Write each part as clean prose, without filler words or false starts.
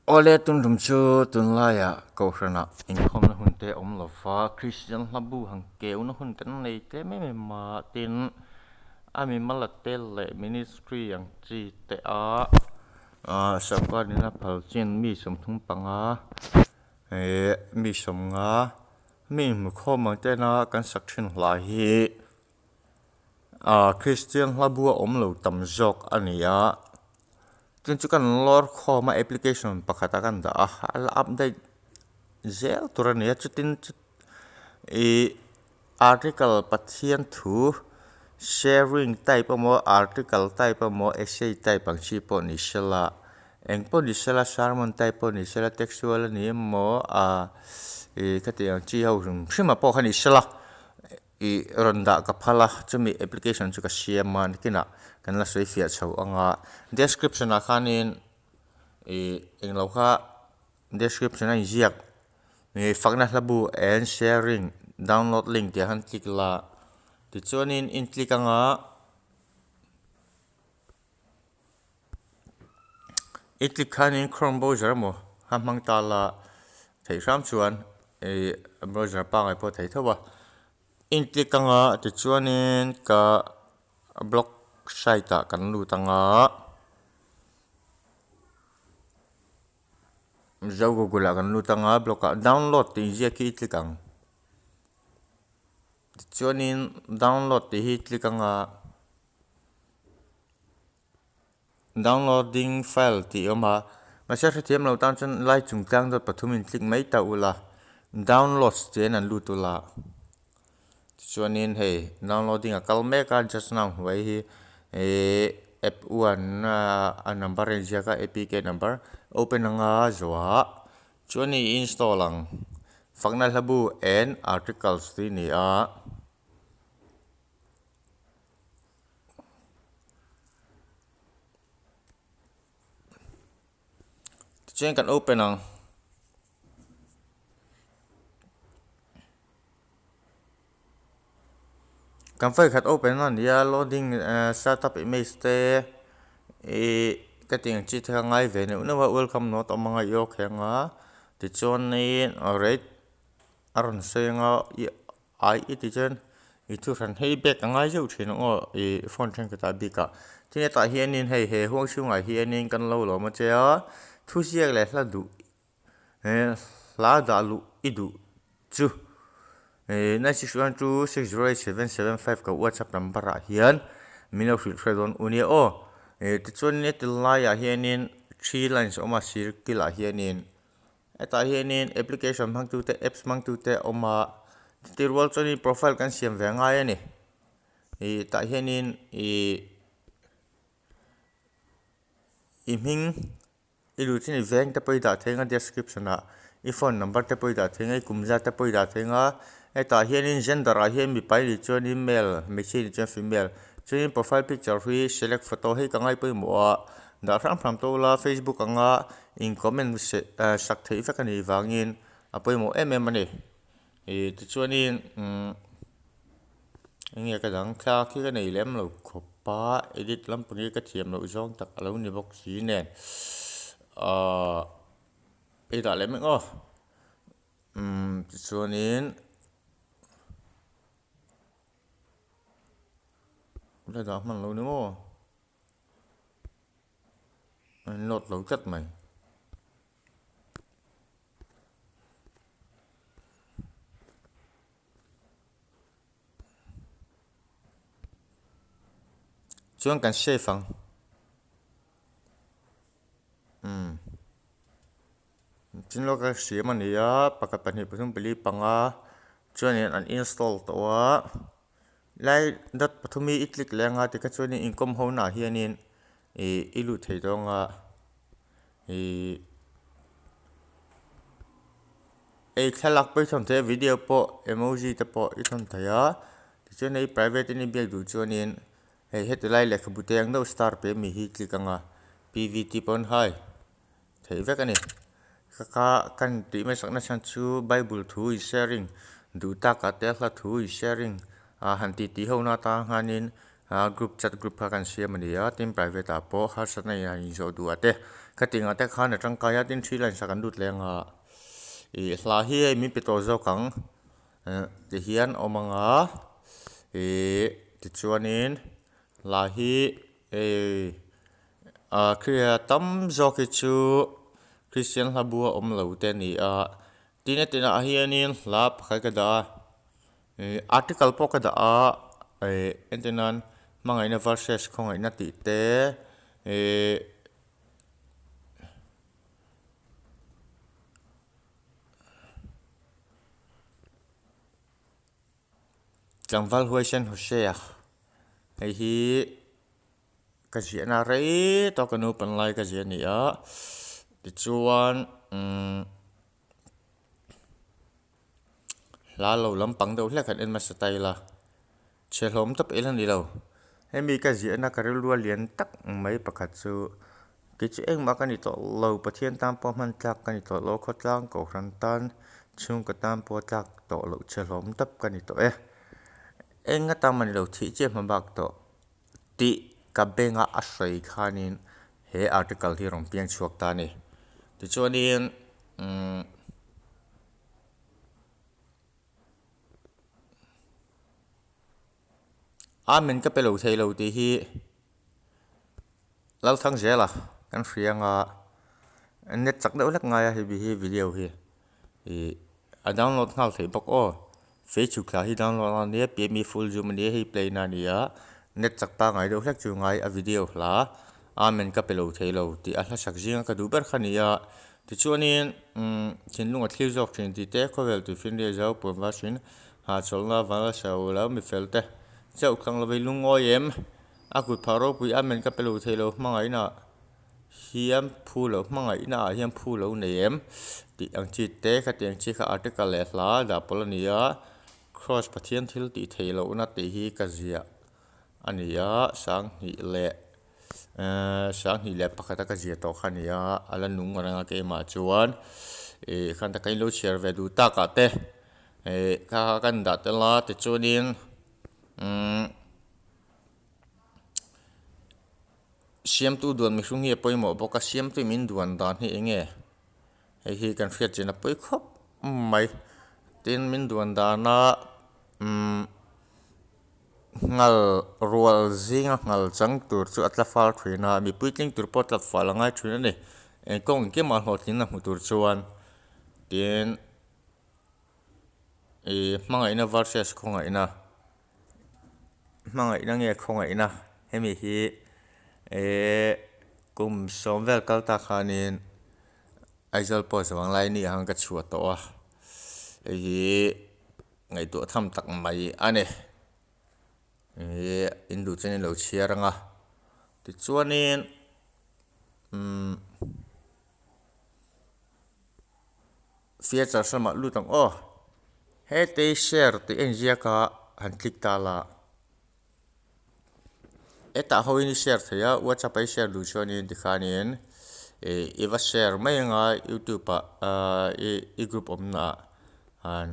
Awle tuntum chu tunlaiah kohhranah inkhawmna hun te awm lova Kristian hlabu han keuna hun kan nei tlem em em a tin a mimal a te leh ministry ang chi te a ah sorkar in a phal chin mi 35 eh mi 50 mi inhmukhawm ang tena kan sak thin hla hi ah Kristian hlabu a awm lo tam zawk a ni a tin chu kan lawr khawm a application pakhat ah kan dah a a la update zel tur a ni a chutin ih article Pathian thu sharing type emaw article type emaw essay type ang chi pawh ni sela eng pawh ni sela sermon type pawh ni sela textual a ni emaw ah ih khatiang chi ho hrim hrim ah pawh kha ni sela. Ih rawn dah ka phal a chumi application chu ka siam a nikinah kan la sawi fiah chho ang a description ah khanin ih englo kha description a inziak ih fakna hla bu and sharing download link tih ah khan click la tichuanin in click ang a i click khanin chrome browser emaw kha hmang ta la theih hram chuan ih browser pangngai pawh a thei tho a in click anga tichuanin ka blog site ah kan lut anga mizo google ah kan lut anga blog ah download tih inziak hi i click ang tichuanin download tih hi click anga. Downloading file tih a awm a, mahse hrethiam lo tan chuan lai chungchang dawt pathum in click mai ta ula, downloads tih hian an lut ula, tichuanin hei downloading a kal mek a just now hnuai hi ihh app one a number a inziak a apk number open anga zuah chuan i install ang fakna hlabu and articles tih a ni a. Tichuan kan open ang. Kan file khat open a ni a loading eh startup image te ih ka tih ang chi te kha ngai ve neuh neuh a welcome note a awm ang a i okay ang a tichuanin rate a rawn sawi ang a i Ai i ti chuan i thu hran hei bag a ngai zeuh thin ang aw ih phone thenkhat ah bik ah tin hetah hianin hei he huang chhungah hianin kan lo lawm a che a thu ziak leh hla duh eh hla dah luh i duh chu ih 9612608775 ka whatsapp number ah hian min lo hrilh hre dawn u nia aw ih tichuan heti laiah hianin three lines a awm a circle ah hianin. Hetah hianin application hmangtute apps hmangtute a awm a chutih rual chuanin profile kan siam ve a ngai a ni ih tah hianin ih i hming i duh chin i veng te pawh i dah thei ang a description ah i phone number te pawh i dah thei ang a i kum zat te pawh i dah thei ang a hetah hianin gender ah hian mipa i nih chuanin male hmeichhia i nih chuan female chuanin profile picture hi select photo hei ka ngaipawimawh a. Dah hram hram tawh ula Facebook anga in comment sak theih vek a nih vangin a pawimawh em em a ni. Ih tichuanin umm enge ka dang thla khi ka nei lem lo khawp a edit lampang hi ka thiam loh zawng tak a lo ni bawk si nen ahh ei dah leh mek aw umm tichuanin. La dah hman lo ni maw. An load lo tlat mai. Chuan kan save ang. Umm. Tin lawk a siam a ni a pakhat pahnih pathum pali panga chuanin an install tawh a lai dot pathum hi i click leh anga tikha chuanin inkawm ho naah hianin ih i lut thei dawn a ih ei thlalak pawh i thawn thei a video pawh emoji te pawh i thawn thei a tichuan hei private in i biak duh chuanin hei heti lai lehkhabu te ang deuh star pe mi hi click anga pvt pawn hai. Theih vek a ni. Ka ka kan tih hmasak na chhan chu Bible thu in sharing duh tak ah te hla thu in sharing ah han titi ho na atang hianin A group chat group kha kan siam a ni a, tin private ah pawh harsatna in han inzawh duh ah te khatiang ah te khan a tangkai a, tin three line sak an lut leng a, ih hla hi hei min pe tawh zawk ang eh ti hian awm ang a, ih tichuanin hla hi hei ah tam zawk hi chu Kristian hla bua awm lo te a ni a, tin a tinah hianin hla pakhat ka dah a. Ih article pawh ka dah a ih entir nan hmangaihna versus khawngaihna tih te ih tlangval huaisen Hosea hei hi ka ziahna rei tawk ka naupan lai ka ziah a ni a tichuan umm. Hla lo lampang deuh hlek han en hmasa ta ila, chhe hlawm tawp ila ni lo. Hemi ka ziahna ka rilru a lian tak mai pakhat chu kei chu engmah ka ni tawh lo, Pathian tan pawh hman tlak ka ni tawh lo, khawtlang kohhran tan chhungkaw tan pawh tlak tawh loh chhe hlawm tawp ka ni tawh e. Eng atan mah ni lo thih chiah hma bak tawh tih ka benga a sawi khanin he article hi rawn piang chhuak ta a ni. Tichuanin umm. Amen ka pe lo thei lo tih hi Lalthangzela kan hria anga net chak deuh hlek ngai a hei hi video hi ih a download nghal theih bawk aw Facebook thla hi download a nia pmi full zoom a nia hei play na a ni a net chak pangngai deuh hlek chu ngai a video hla Amen ka pe lo thei lo tih a hlasak zinga ka duh ber kha a ni a. Tichuanin, thinlung a thlir zawk thin tih te, khawvel tui finria zau puan vasin hahchawlhna vanla sa u lo mi fel te chauh thlang lovei lungawi em? A kut phah ropui amen ka pe lo thei lo hmangaihna hian phu lo hmangaihna ah hian phu lo nei em? Tih ang chi te khatiang chi kha article leh hla dah pawlh a ni a, Kraws Pathian thil tih theih lohna tih hi ka ziah a ni a, sanghnih leh Ehh sanghnih leh pakhata ka zia tawh kha a ni a, a la nung reng a keimah chuan ih khan taka in lo chhiar ve duh takah te ih kha kha kan dah tel a tichuanin umm siamtu duan mihring hi a pawimawh bawk a siamtu min duan dan hi eng nge hei hi kan hriat chin a pawi khawp mai tin min duan dana umm. Nghal rual zinga nghal chang tur chu a tla fal thin a, mipui tling tur pawh tla fal a ngai thin a ni. Eng kawng engkim ah hlawhtlinna hmu tur chuan tin ih hmangaihna versus khawngaihna hmangaihna nge khawngaihna hemi hi ehh kum sawm vel kal tak khanin Aizawl post vanglai ni ang ka chhuah tawh a hei hi. Ngaihtuah tham tak mai a ni. Ih in duh chuan in lo chhiar ang a. Tichuanin umm features lamah lut ang aw. Hetei share tih a inziak a han click ta la. Hetah ho in i share thei a whatsapp a i share duh chuanin tikhanin ih i va share mai anga youtube ah ahh i group awmna ah han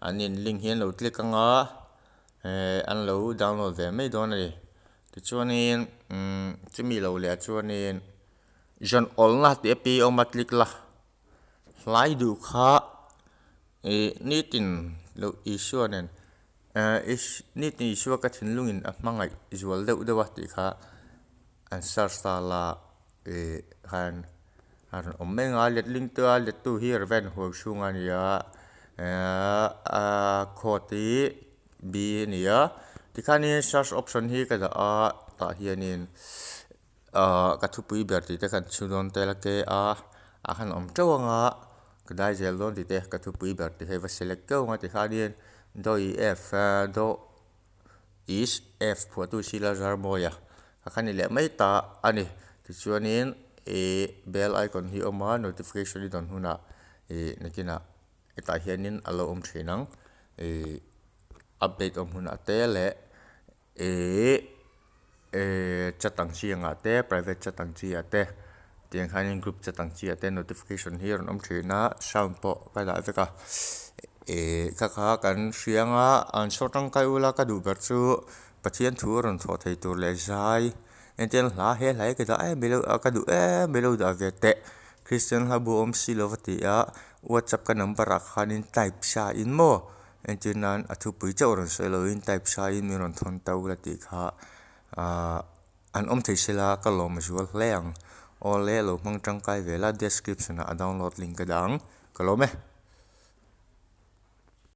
an in link hi an lo click anga eh an lo download ve mai dawn a ni tichuanin umm chumi lo leh ah chuanin zawn awlna tih a pi awm a click la hlai duh kha ih nitin loh Isua nen. Nitin Isua ka thinlungin a hmangaih zual deuh deuh a tih kha an search ta la ih khan a rawn awm mai ang a letling te a lettu hi Rev Huaichhunga a ni a a quote hi B a ni a tikhanin search option hi ka dah a tah hianin Ahh ka thupui ber tih te khan chhu dawn tel a ke a a han awm teuh ang a ka dai zel dawn tih te ka thupui ber tih hei va select teuh ang a tikhanin do i f do is f phuahtu sila zarmawia a kha ni leh mai ta a ni tichuanin ih bell icon hi a awm a notification i dawn hunah ih nakinah hetah hianin a lo awm thin ang ih update awm hunah te leh. Ihh chat ang chi angah te private chat ang chi ah te tiang hianin group chat ang chi ah te notification hi a rawn awm thin a sound pawh ka dah vek a ih kha kha kan hria anga an saw tangkai ula ka duh ber chu. Pathian thu a rawn thawh thei tur leh zai entirna hla he hla hi ka dah em ilo ka duh em ilo dah ve teh Kristian hla bu awm si lova ti a whatsapp ka number ah khanin type sa in maw entir nan a thupui chauh rawn sawi loin type sa in min rawn thawn ta ula tih kha ahh an awm thei sela ka lawm zual hle ang. Awle lo hmang tangkai ve la description ah a download link ka dah ang ka lawm e.